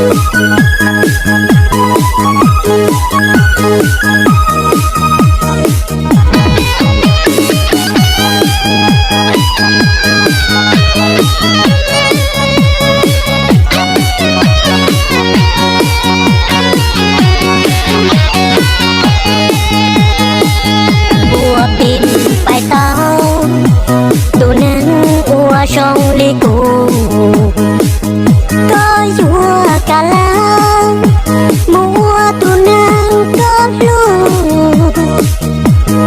Puas pib pais tau tus neeg uas zoo li kuv? Koj yuav kam laj mus ua tus neeg koj hlub.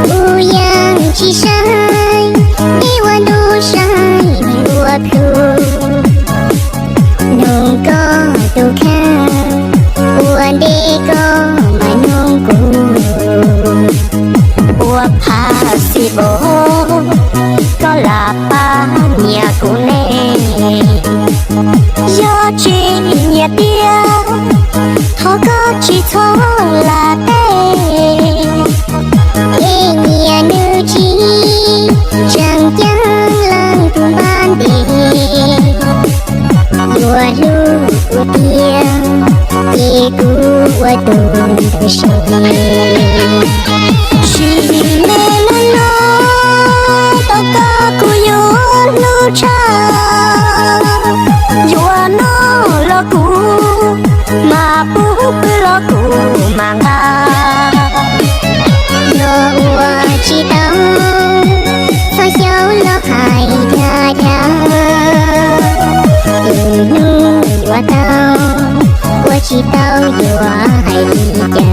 Kuv yeej tsis saib deb ua ntuj, saib ua plhu. Nug koj tus kheej, ua ntej koj mam nug kuv. Ua possible koj lam pab nyiam kuv ne? Yog tsis nyiam tiag, thov koj tsis txhob lam teb. Es nyiam nws tsis tseem ceeb leej twg npaj ntes. Yuav hlub kuv tiag, ces kuv ua tus ntawd seb. Sim neej no, tau koj kuv yuav hlub tshaj. Yuav noj los kuv mam pub, pw los kuv mam nqa. Yog ua tsis tau, txhob xyaum los hais dhia dhia. Lwm hnub yuav tau, ua tsis tau yuav hais li cas.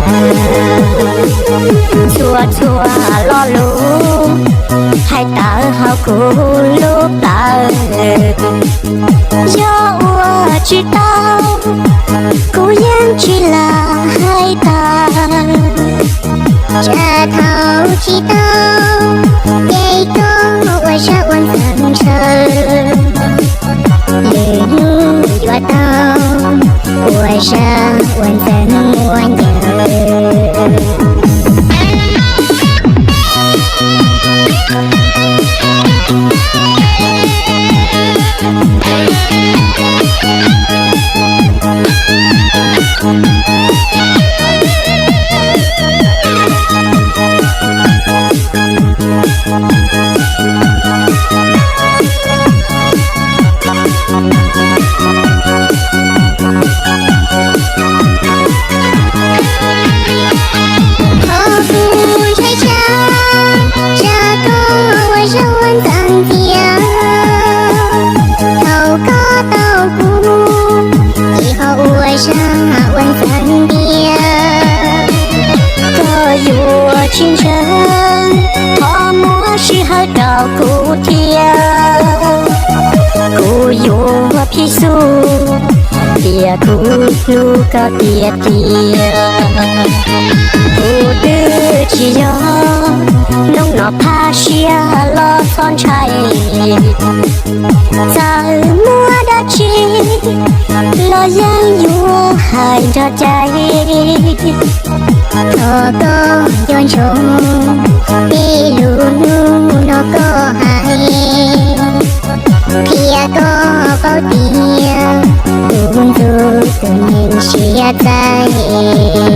Txhua txhua lo lus hais tawm hauv kuv lub plawv. Yog ua tsis tau, kuv yeej tsis lam hais tag. Tsam thaum tsis tau, ces koj ua zaj ua ntxeev ntshaw. Lwm hnub yuav tau, ua zaj ua ntxeev muaj ncaws. Qhov kuv ntshai tshaj, tsam koj ua zaj ua ntxeev ntxias. Thaum koj tau kuv, ces ho ua zaj ua ntxeev ntiag. Koj yuav tsis ntseeg, thov muab sij hawm rau kuv thiab. Kuv yuav phim xub, tias kuv hlub koj tiag tiag. Kuv twb tsis yog, hnub no phaj siab los txhob ntshai. Txawm muaj dab tsi los yeej yuav hais nrog cai. Thov koj nco ntsoov tej lus hnub no koj hais, qhia koj paub tias kuv ntxub tus neeg siab txaij.